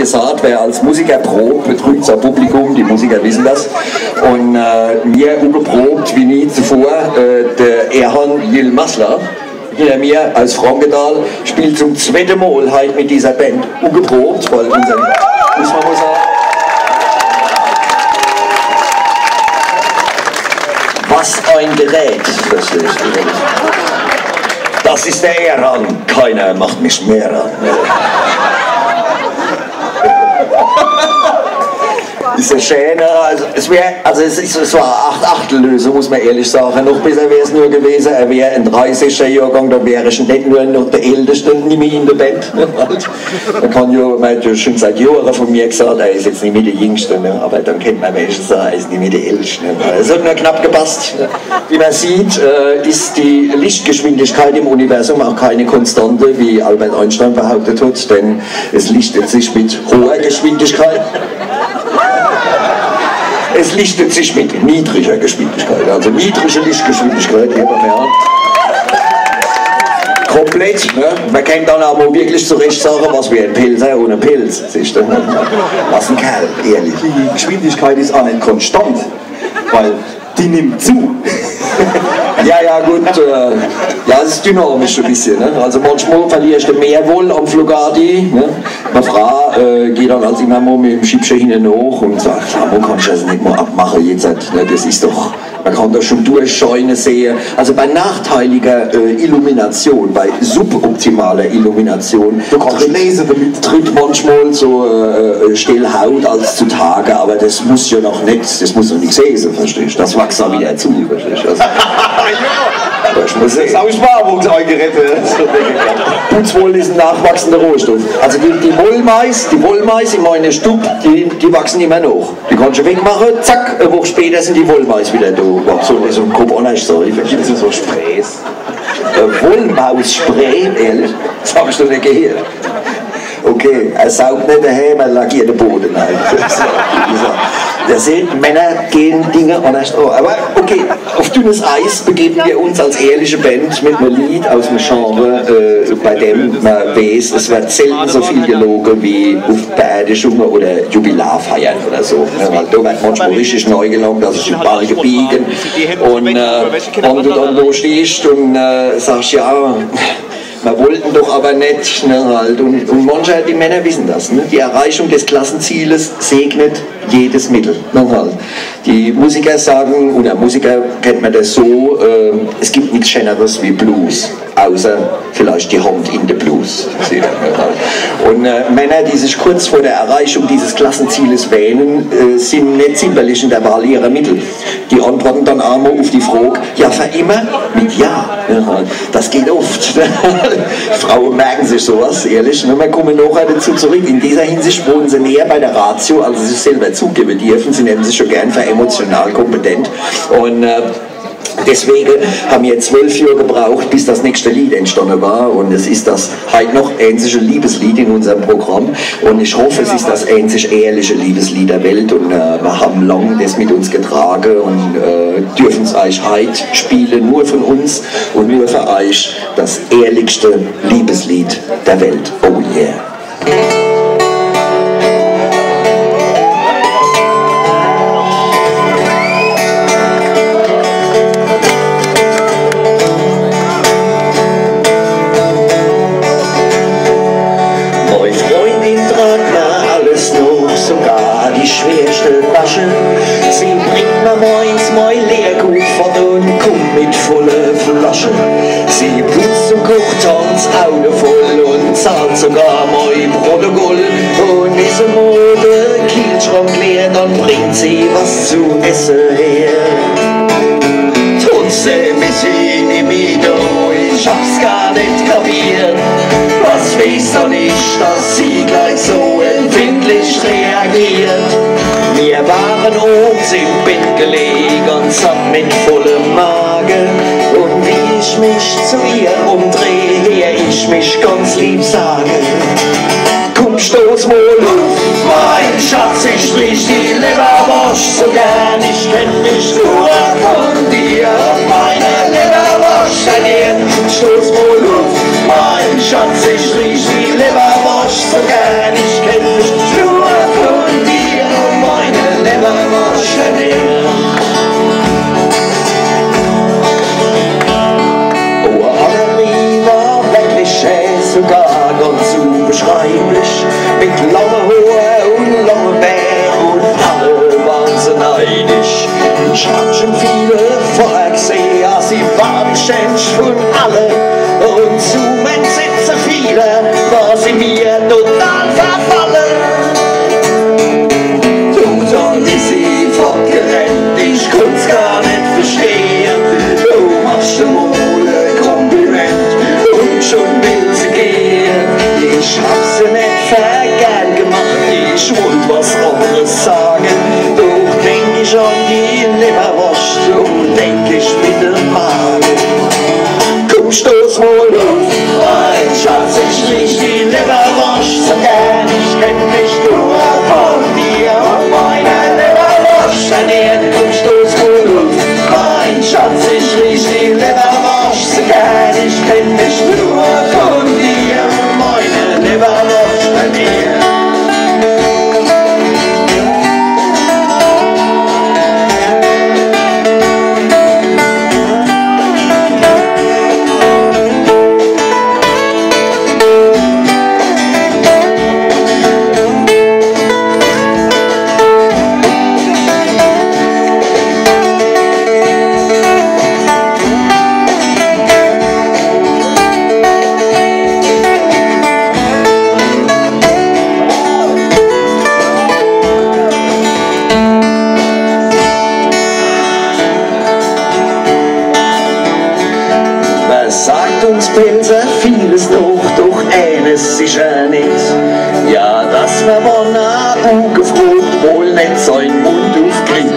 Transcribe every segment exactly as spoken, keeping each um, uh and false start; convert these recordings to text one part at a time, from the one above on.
Gesagt, wer als Musiker probt, betrügt sein Publikum, die Musiker wissen das. Und äh, mir ugeprobt wie nie zuvor äh, der Erhan Yilmazlar. Hinter mir aus Frankenthal spielt zum zweiten Mal halt mit dieser Band ugeprobt, weil unser, muss man mal sagen, was ein Gerät, das ist. Das ist der Erhan, keiner macht mich mehr an. Ist ja schön, ne? Also es wär, also es, ist, es war eine Acht-Achtel-Lösung, muss man ehrlich sagen. Noch besser wäre es nur gewesen, er wäre ein dreißiger Jahrgang, da wäre ich nicht nur noch der Älteste, nicht mehr in der Band. Ne? Man kann ja, man hat ja schon seit Jahren von mir gesagt, er ist jetzt nicht mehr der Jüngste, ne? Aber dann könnte man wenigstens sagen, er ist nicht mehr der Älteste. Ne? Es hat nur knapp gepasst. Ne? Wie man sieht, äh, ist die Lichtgeschwindigkeit im Universum auch keine Konstante, wie Albert Einstein behauptet hat, denn es lichtet sich mit hoher Geschwindigkeit. Es lichtet sich mit niedriger Geschwindigkeit, also niedrige Lichtgeschwindigkeit, hier bei mir. Komplett, ne? Man kann dann aber wirklich zu Recht sagen, was wie ein Pälzer ohne Pelz. Siehst du? Was ein Kerl, ehrlich. Die Geschwindigkeit ist auch nicht konstant, weil die nimmt zu. Ja, ja, gut. Äh, ja, es ist dynamisch ein bisschen. Ne? Also manchmal verlierst du mehr Wolle am Flugati. Ne? Meine Frau äh, geht dann als immer mal mit dem Schippche hinten hoch und sagt, Klammer, kannst du das nicht mal abmachen jetzt? Ne? Das ist doch, man kann das schon durchscheinen sehen. Also bei nachteiliger äh, Illumination, bei suboptimaler Illumination, du kannst lesen damit, tritt manchmal so äh, äh, Stellhaut als zutage, aber das muss ja noch nichts, das muss noch nichts heißen, verstehst du? Das wächst dann wieder zu, verstehst du? Also, das muss ich sehen. Sau Sparwuchs eingerettet. Putzwolle ist ein nachwachsender Rohstoff. Also die, die Wollmais, die Wollmais in meiner Stub, die, die wachsen immer noch. Die kannst du wegmachen, zack, eine Woche später sind die Wollmais wieder da. So, so ein Kopf an, sorry. Gibt es so Sprays? Äh, Wollmausspray, ehrlich? Das habe ich noch nicht gehört. Okay, er saugt nicht daheim, er lackiert den Boden halt. So, so. Ihr seht, Männer gehen Dinge anders an. Aber okay, auf dünnes Eis begeben wir uns als ehrliche Band mit einem Lied aus dem Genre, äh, bei dem man weiß, es wird selten so viel gelogen wie auf Beerdigungen oder Jubilarfeiern oder so. Ja, weil da wird manchmal richtig neu gelogen, dass sich die Balken biegen. Und äh, wenn du dann da stehst und äh, sagst, ja, wir wollten doch aber nicht, ne, halt. Und, und manche, die Männer wissen das, ne? Die Erreichung des Klassenzieles segnet jedes Mittel, ne, halt. Die Musiker sagen, oder Musiker kennt man das so, äh, es gibt nichts Schöneres wie Blues, außer vielleicht die Hand in der Blues. Und äh, Männer, die sich kurz vor der Erreichung dieses Klassenzieles wähnen, äh, sind nicht zimperlich in der Wahl ihrer Mittel. Die antworten dann einmal auf die Frage, ja, für immer? Mit Ja. Ja, das geht oft. Frauen merken sich sowas, ehrlich. Ne? Wir kommen nachher dazu zurück. In dieser Hinsicht wohnen sie näher bei der Ratio, als sie sich selber zugeben dürfen. Sie nehmen sich schon gern für emotional kompetent. Und äh, deswegen haben wir zwölf Jahre gebraucht, bis das nächste Lied entstanden war. Und es ist das halt noch einzige Liebeslied in unserem Programm. Und ich hoffe, es ist das einzig ehrliche Liebeslied der Welt. Und äh, wir haben lang das mit uns getragen und äh, dürfen es euch heute spielen, nur von uns und nur für euch. Das ehrlichste Liebeslied der Welt. Oh yeah. Meine Freundin tragt mir alles nach, sogar die schwerste Tasche. Sie bringt mir meins, mein Leergut fort und kommt mit voller Flasche. Sie putzt und kocht, tanzt Auto voll und zahlt sogar mein Protokoll. Und ist einmal der Kühlschrank leer, dann bringt sie was zu essen her. Trotzdem ist sie nie mehr da, ich hab's gar nicht kapiert. Was weiß dann ich, dass sie gleich so empfindlich reagiert? Wir waren abends im Bett gelegen und satt mit vollem Magen. Und wie ich mich zu ihr umdreh, hör ich mich ganz lieb sagen: Komm, stoß mal auf, mein Schatz, ich riech die Leberwurst so gern. Ich kenn mich nur von dir, meine Leberwurst ernährt. Komm, stoß mal auf, mein Schatz, ich riech die Leberwurst so gern. Ich kenn mich Mit lange Hoor un lange Bär un alle ware se neidisch. Ich hab schun viele vorher gesehn, ja, sie ware die schänscht vun alle. Un zu meim Entsetze viele war sie mir total verfalle. Du, dann is sie fortgerennt, ich kunnt's gar net verstehe. Du machscht ehr mol e Kompliment un schun will se gehe. Ich hab se net vergern gemacht, ich wollt was anneres sage. Doch denk ich an die Lewwerworscht un denk ich mit em Mage. Kumm, stoß mol uff, mein Schatz, ich riech die Lewwerworscht so gern. Ich kennt mich nur vun dir un meiner Lewwerworscht ernähre. Kumm, stoß mol uff, mein Schatz, ich riech die Lewwerworscht so gern. Ich kennt mich nur vun dir un meiner Lewwerworscht ernähre. Mer sagt uns Pälzer vieles noch, doch eenes sicher net. Ja, dass mer, wann er ugefrogt, mol net sein Mund uffkriegt.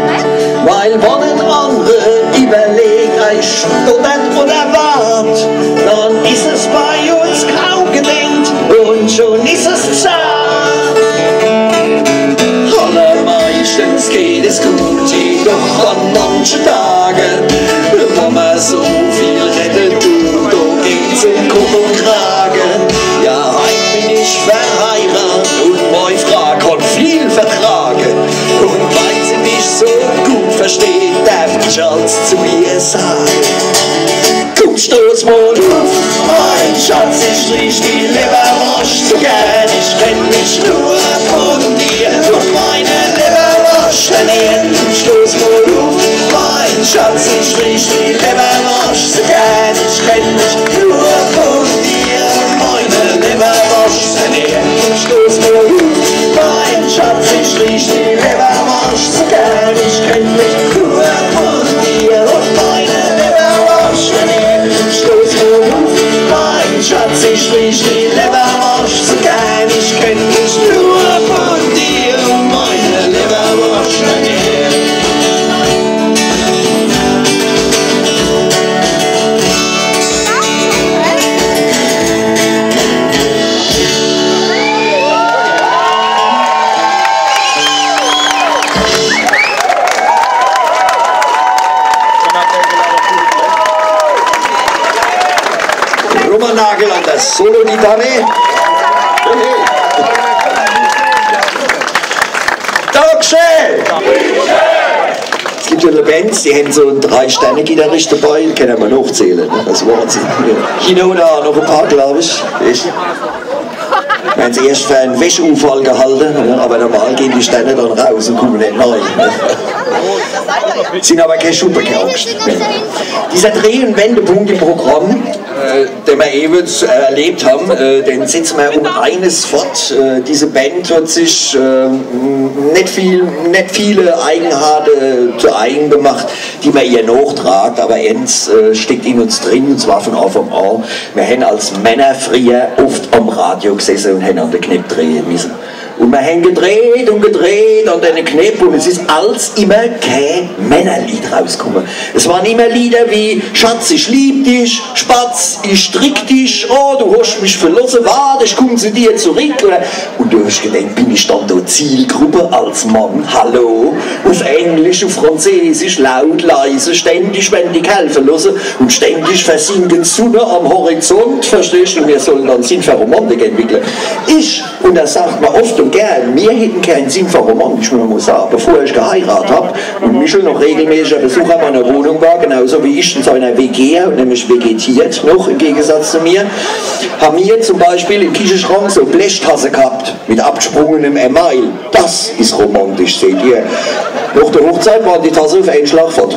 Weil wann en annere iwwerlegt, ei stottert oder wart, dann is es bei uns kaum gedenkt un schun is es gsagt. Allermeischtens geht es gut, jedoch an manche Tage, wann mer so viel redde dut, do geht's em Kopp un Krage. Ja, heit bin ich verheirat un mei Fraa kann viel vertrage. Un weil se mich so gut versteht, derf ich als zu ihr sage: Kumm, stoß mol uff, mein Schatz, ich riech die Lewwerworscht so gern. Ich kennt mich nur vun dir un meiner Lewwerworscht ernähre. Kumm, stoß mol uff, mein Schatz, ich riech die Lewwerworscht so gern. Ich kennt mich nur vun dir un meiner Lewwerworscht ernähre. Kumm, stoß mol uff, mein Schatz, ich riech die Lewwerworscht so gern. Ich kennt mich nur vun dir un meiner Lewwerworscht ernähre. Stoß mol uff, mein Schatz, ich riech die Lewwerworscht so gern. Ich kennt mich nur vun dir un meiner Lewwerworscht ernähre. Roman Nagel an der Solo-Gitarre. Dankeschön! Es gibt ja Bands, die haben so einen Drei-Sterne-Gitarrist dabei, kann man nachzählen, ne? Das ist Wahnsinn. Hier und da noch ein paar, glaube ich. Ich, wenn sie erst für einen Wäscheunfall gehalten, ne? Aber normal gehen die Sterne dann raus und kommen nicht rein. Sind aber keine Schuppen, keine Angst. Dieser Dreh- und Wendepunkt im Programm, äh, den wir eben erlebt haben, äh, den setzen wir um eines fort. Äh, diese Band hat sich, äh, nicht viel, nicht viele Eigenheiten, äh, zu eigen gemacht, die man ihr nachtragt, aber eins, äh, steckt in uns drin, und zwar von Anfang an. Wir haben als Männer früher oft am Radio gesessen und haben an den Knöpfen drehen müssen. Und wir haben gedreht und gedreht an den Knöpfen und es ist alles immer kein Männerlied rausgekommen. Es waren immer Lieder wie „Schatz, ich lieb dich“, „Spatz, ich strick dich“, „Oh, du hast mich verlassen, warte, ich komm zu dir zurück“, oder, und du hast gedacht, bin ich dann die Zielgruppe als Mann? Hallo? Auf Englisch, auf Französisch, laut, leise, ständig, wenn die Kerl verlassen und ständig versinken Sonne am Horizont, verstehst du? Wir sollen dann Sinn für Romantik entwickeln. Ich, und das sagt man oft, Gern, mir hätten keinen Sinn für Romantik, muss man mal sagen. Bevor ich geheiratet hab und Michel noch regelmäßiger Besucher meiner Wohnung war, genauso wie ich in seiner W G, nämlich vegetiert noch im Gegensatz zu mir, haben wir zum Beispiel im Küchenschrank so Blechtasse gehabt mit abgesprungenem Email. Das ist romantisch, seht ihr. Nach der Hochzeit waren die Tasse auf einen Schlag fort.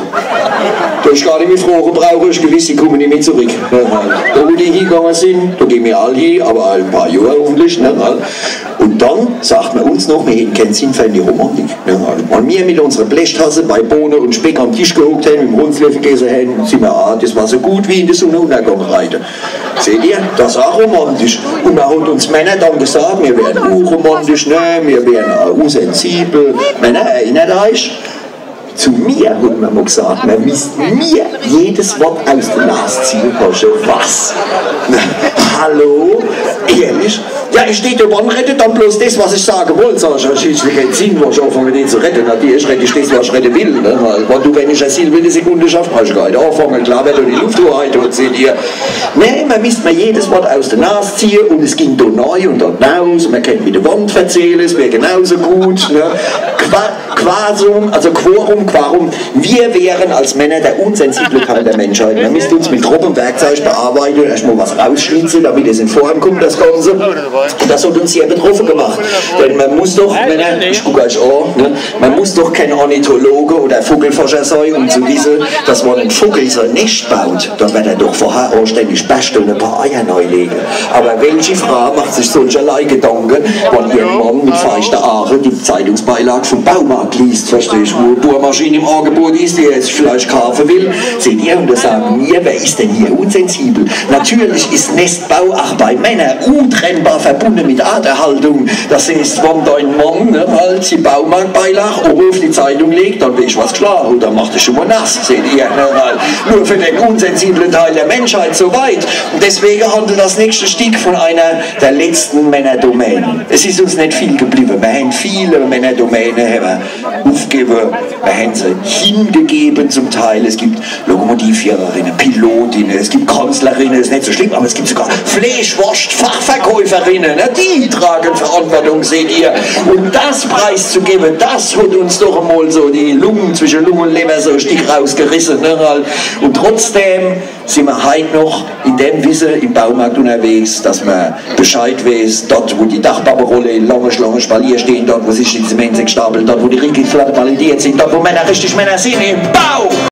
Da ich gar nicht mehr fragen brauche, ich gewiss, die kommen nicht mehr zurück. Da, wo die hingegangen sind, da gehen wir all hin, aber ein paar Jahre hoffentlich. Ne? Und dann sagt man uns noch, wir hätten keinen Sinn für die Romantik. Ne? Weil wir mit unserer Blechtasse bei Bohne und Speck am Tisch gehockt haben, im Holzlöffel gegessen haben, sind wir, ah, das war so gut wie in der Sonnenuntergang reiten. Seht ihr, das ist auch romantisch. Und man hat uns Männer dann gesagt, wir wären unromantisch, ne? Wir wären auch unsensibel. Männer, erinnert euch? Zu mir hat man mal gesagt, man misst mir jedes Wort aus der Nase ziehen, Porsche. Was? Hallo? Ehrlich? Ja, ich stehe da und rede dann bloß das, was ich sagen wollte, sag ich, ich hätte keinen Sinn, wo ich anfange, den zu retten. Natürlich rede ich das, was ich reden will. Ne? Weil, wenn du, wenn ich eine Silbe in der Sekunde schaffe, kann ich gar nicht anfangen. Klar, wenn du die Luft hoheit und seht ihr. Nee, man misst mir jedes Wort aus der Nase ziehen und es ging da neu und dort raus und man könnte mit der Wand verzählen, es wäre genauso gut. Ne? Qua Quasum, also Quorum, Quorum, wir wären als Männer der unsensible Teil der Menschheit. Man müsste uns mit grobem Werkzeug bearbeiten und erstmal was rausschnitzen, damit es in Form kommt, das Ganze. Das hat uns sehr betroffen gemacht. Denn man muss doch, Männer, ich gucke euch an, ne? Man muss doch kein Ornithologe oder Vogelforscher sein, um zu wissen, dass wenn ein Vogel sein Nest baut, dann wird er doch vorher anständig basteln und ein paar Eier neilegen. Aber welche Frau macht sich solcherlei Gedanken, wenn ihr Mann mit feuchten Augen die Zeitungsbeilage vom Baumarkt liest, verstehst du, wo Bohrmaschine im Angebot ist, die er jetzt vielleicht kaufen will? Seht ihr, und da sagen wir, wer ist denn hier unsensibel? Natürlich ist Nestbau auch bei Männern untrennbar verbunden mit Arterhaltung. Das heißt, wenn dein Mann, ne, halt die Baumarktbeilage oben auf die Zeitung legt, dann weischt, was geschlagen hat, dann macht er schon mal nass, seht ihr, ne, halt. Nur für den unsensiblen Teil der Menschheit so weit. Und deswegen handelt das nächste Stück von einer der letzten Männerdomänen. Es ist uns nicht viel geblieben. Wir haben viele Männerdomänen, haben wir aufgegeben. Wir haben sie hingegeben zum Teil. Es gibt Lokomotivführerinnen, Pilotinnen, es gibt Kanzlerinnen, ist nicht so schlimm, aber es gibt sogar Fleischwurst-Fachverkäuferinnen. Ne? Die tragen Verantwortung, seht ihr. Und das preiszugeben, das hat uns doch einmal so die Lungen, zwischen Lungen und Leber so ein Stück rausgerissen. Ne? Und trotzdem sind wir heute noch in dem Wissen im Baumarkt unterwegs, dass man Bescheid weiß, dort, wo die Dachpapperolle in lange Schlange Spalier stehen, dort, wo sich die Zementsäcke stapeln, dort, wo die Riegelfladen palettisiert sind, dort, wo Männer richtig Männer sind, im Bau.